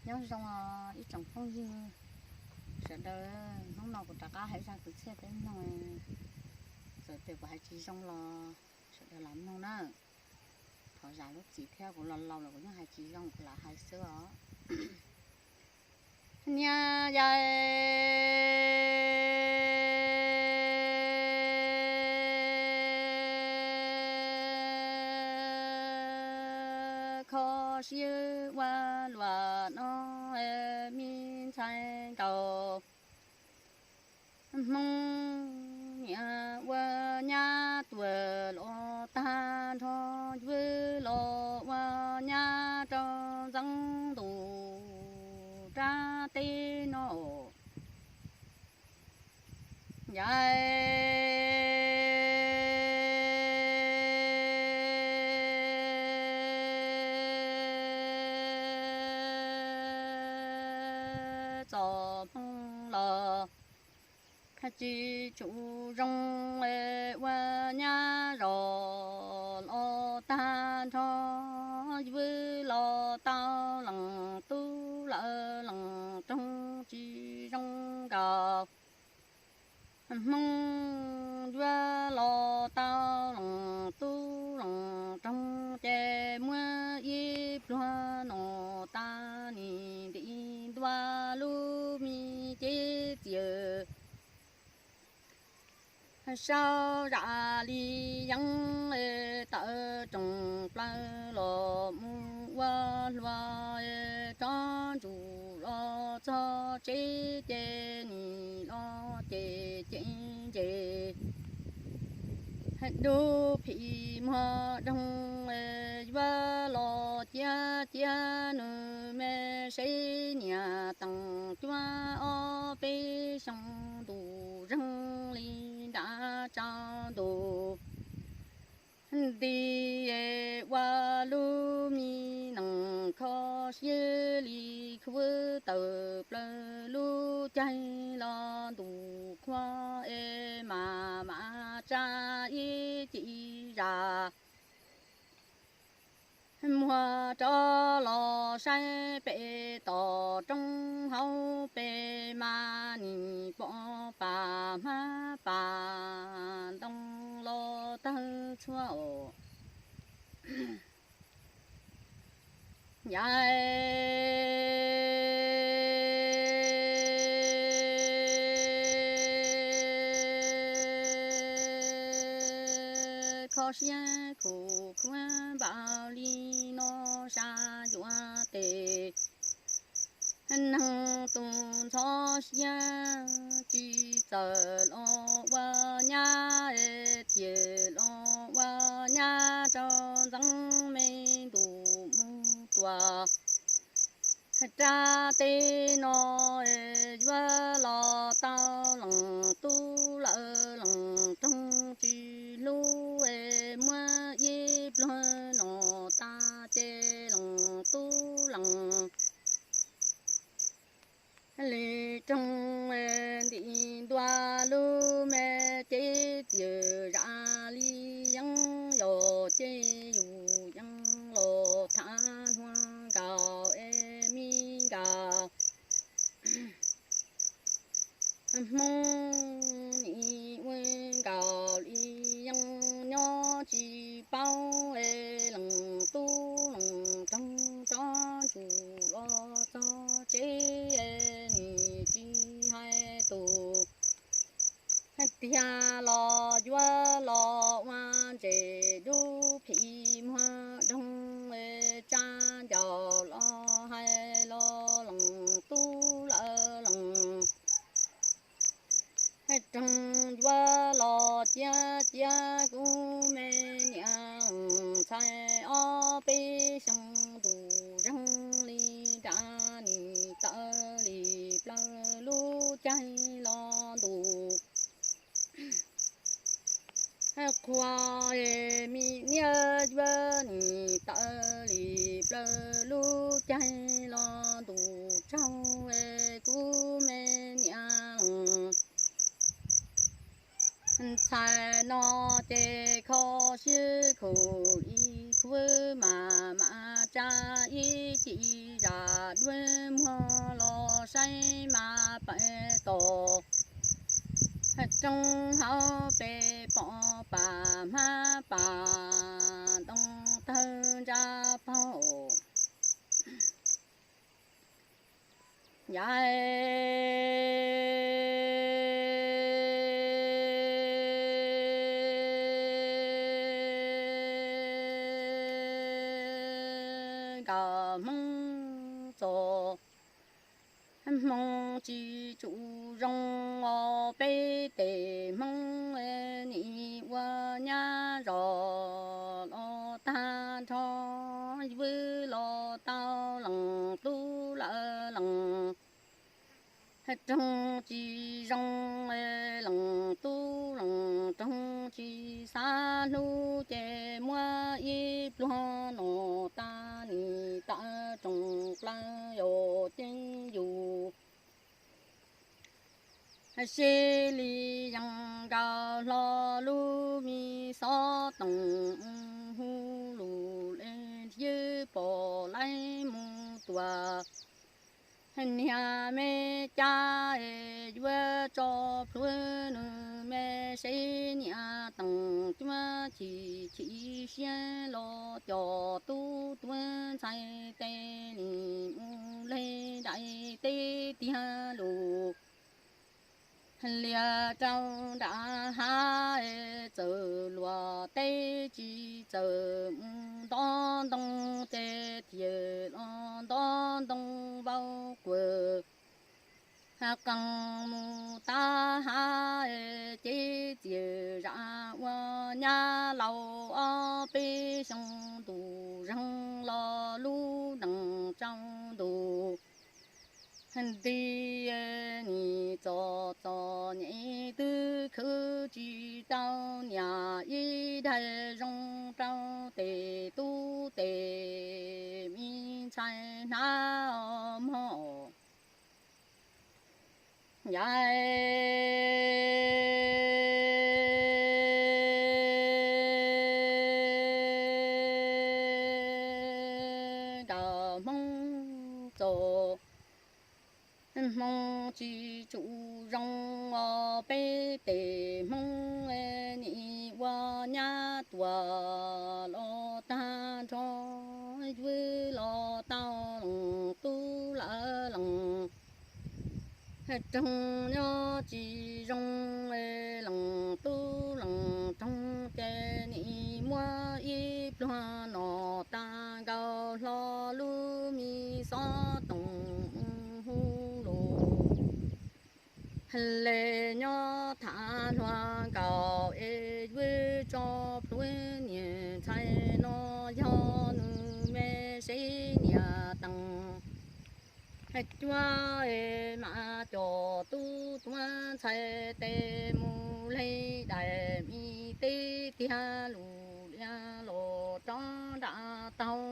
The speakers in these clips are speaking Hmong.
Nyob zoo os ib tsoom phooj ywg sawv daws, hnub no kuv rov qab hais zaj kwv txhiaj peb mloog, txawm tias kuv hais tsis zoo los sawv daws lam mloog na. Thov zam lub txim thiab, kuv los laus los kuv yeej hais tsis zoo, kuv lam hais xwb os. Niam yais kho siab ua luam no, me ntxhais nkaus Hmoob niam ua nyab tuag los tag nrho, yuav los ua nyab rau ntxeev ntuj rab teb no. Yais txom hmoo los tsis tsum zoo, ua nyab zos los tag nrho, yuav los tau leej tub lawm leej roog tsis zoo nkaus. Hmoob yuav los tau leej tub leej roog ces muab ib pluag no tas nim nti ntua lub me cev txias. Sau zam li yeeb tawm rooj plaws los mus ua hluas, rov ntsug los txog tsev ces nim los ces cev ntses. Dub phim muag doog yuav los ciav ciav nws me seb niam teem cuab ob peb xyoo ntuj zeeg li nram tsaus ntuj. Nti ua lub me neej kho siab li khuav tawm plaws lub caij los ntuj qhuav es mam mam tsa ib ci zam. Muag rov los saib pem tom roob hauv pes mas nim pom pas hmab pas ntoo los tawg txhua os. Yais kho siab khuv khuav npaum li no, sab yuav tes neeg tus ntxhov siab tsis txawm los ua nyab, thiaj los ua nyab rau ntxeev me ntuj mus tuaj. Rab teb no yuav los tau leej tub lawm leej roog tsis hlub, muab ib pluag no tas ces leej tub leej li roog nti ntua lub me cev txias zam li yeeb yos ces yus yeej los thav hnuav nkaus es me nkaus. Hmoob nim ua nkaus li yeeb nyob tsis paub es leej tub leej roog rov duab muag los saib mas pais tos, rooj hauv pes pom pas hmab pas ntoo tawg ntsab paug. Yam nkawd Hmoob txom, Hmoob tsis tsum zoo os, peb tes Hmoob nim ua nyab zos los tag nrho, vwm los tau lees tub lawm lees roog tsis zoo, lees tub lees roog tsis xav hlub ces muab ib pluag no tas nim tawm rooj plaws yos ceeb yus. Seb li yees nkawd hlo lub me xov tooj hu lus le nrhiav pom laib mus tuam. Niag me cab es yuav tso plhuav nws me seb niam teem cuab chim chim siab los coj tub tuav ntxhais tes nim mus leg dais teb tiag lus. Lias rau nram hav es txawm luam teb tsis txawm mus nto ntoo ces thiaj los nto ntoo vau quas. Qee mus tav hav es cev txias zam ua nyab laus ob peb xyoo ntus zeeg los lub nees tsau ntus. Nti nim txom txom nyem twb khwv tsis tau niam ib daig zoo rau tes tub tes me ntxhais hnav mog. Yam nkawd Hmoob txom, Hmoob tsis tsum zoo os, peb tes Hmoob nim ua nyab tuam los tag nrho, vwm los tau lees tub lawm lees roog nyob tsis zoo, lees tub lees roog ces nim muab ib pluag no tas nkawd hlo lub me xov tooj hu lus le nyob tham hluas nkaus es vwm tso plhuav niam ntxhais no yog nws me seb niam teem cuab es mas coj tub tuav ntxhais tes mus leg dais me teb tiag lus lias los rov nram taug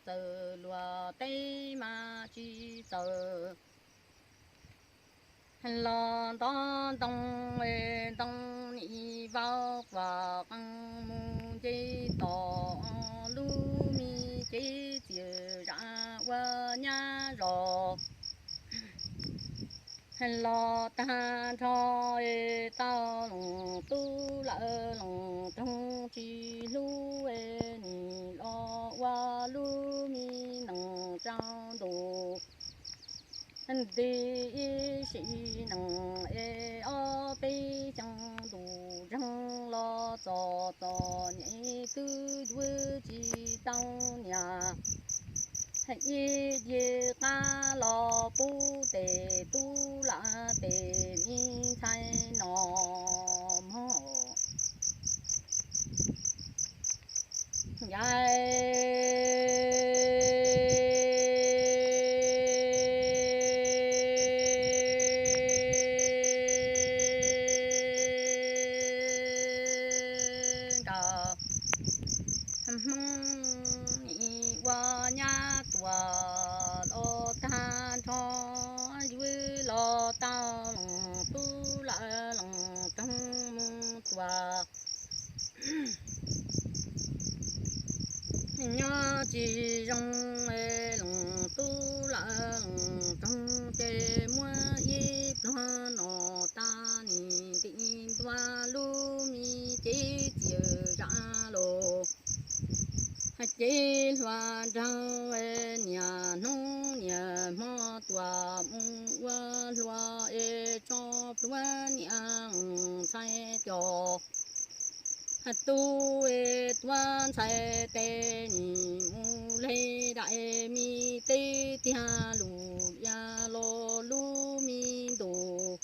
txawm luam teb mas tsis txawm los nto ntoo, ntoo nim vau quas qee mus nce tom lub me cev txias zam ua nyab zos los tag nrho es tau lees tub lawm lees roog tsis hlub es nim los ua lub me nees tsau ntus. Nti ib sim neej es ob peb xyoo ntus zeeg los txom txom nyem twb yuav tsis tau niam ib ce qab los pub tes tub lawm tes me ntxhais no mog. Yam nkawd Hmoob nim ua nyab tuam los tag nrho, yuav los tau lees tub lawm lees roog mus tuam. Nyob tsis zoo lees tub lawm nraug, niaj hnub niaj hmo tuaj mus ua hluas es tso pluav niam ntxhais cov tub es tuav ntxhais tes nim mus le daim me teb tiag lus lias los lub me ntus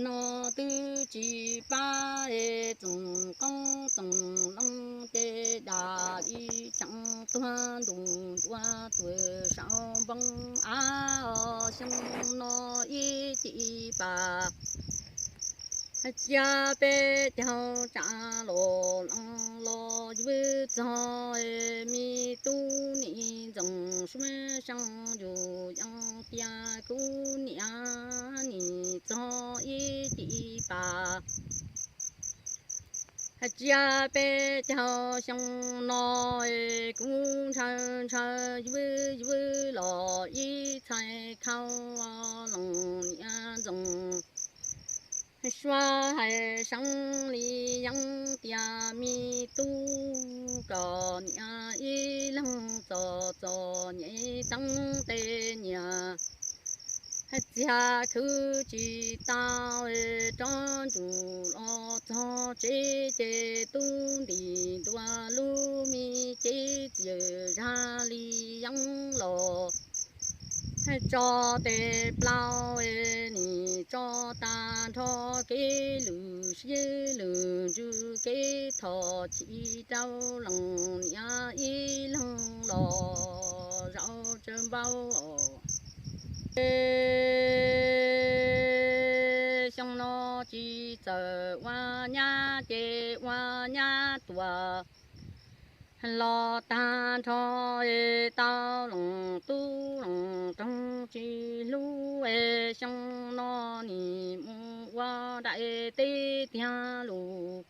no twb tsis pab es txoom qoob txoom loo ces dam li tseem tuag ntuj ntua tuam saum npoo av os. Xyoo no ib ci pas cia peb caug tsa los loo los vwb txog me tub nim ntxoov suab seej yus yeej tias kuv niam nim txog ib ci pas cia peb caug xyoo no es kuv ntshaw ntshaw vwb vwb los ib txhais khau loos niam ntxoov suab hais seev li yeeb tias me tub kom niam ib leeg txom txom nyem teeb tej nyiam txiag khwv tsis tau rov ntsum los txog tsev ces tub ntim ntua lub me cev txias zag li yeeb los tso tes plaub nim tso tag nrho kev lwm siab lwm ntsws kev thov chim rau loos niam ib leeg los zaum tsawv npaum os. Xyoo no tsis txawm ua nyab ces ua nyab tuam los tag nrho es tau loos tub loos roog tsis hlub es xyoo no nim mus ua daim teb tiag lus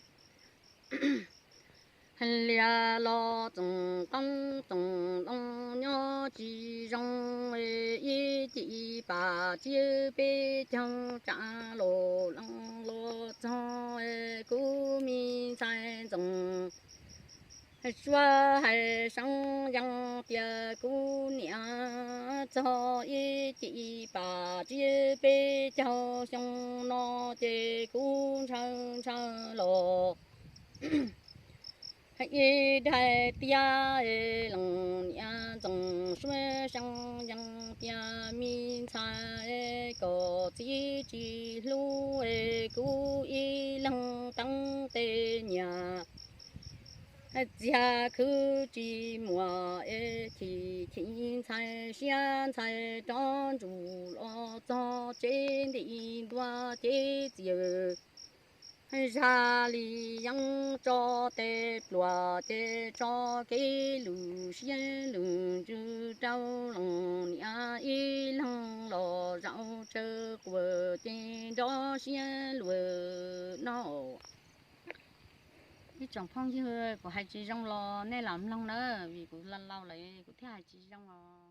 lias los txoom qoob txoom loo nyob tsis zoo es ib ci pas cia peb caug tsa los loo los txog es kuv me ntxhais ntxoov suab hais seev yeeb tias kuv niam txog ib ci pas cia peb caug xyoo no ces kuv ntshaw ntshaw los ib daim tiab es loos niam ntxoov suab seej yeeb tias me ntxhais kom txiv tsis hlub es kuv ib leeg teeb tej nyiam txiag khwv tsis muaj es chim chim ntxhais siab ntxhais rov ntsum los txog tsev ntim ntua cev txias zag li yeeb tso tes pluas ces tso kev lwm siab lwm ntsws rau loos niam ib leeg los zaum tsawv quas ces nrov siab luag no. Ib tsoom phooj ywg, kuv hais tsis zoo los nej lam mloog na, vim kuv laus laus lawm kuv thiaj hais tsis zoo os.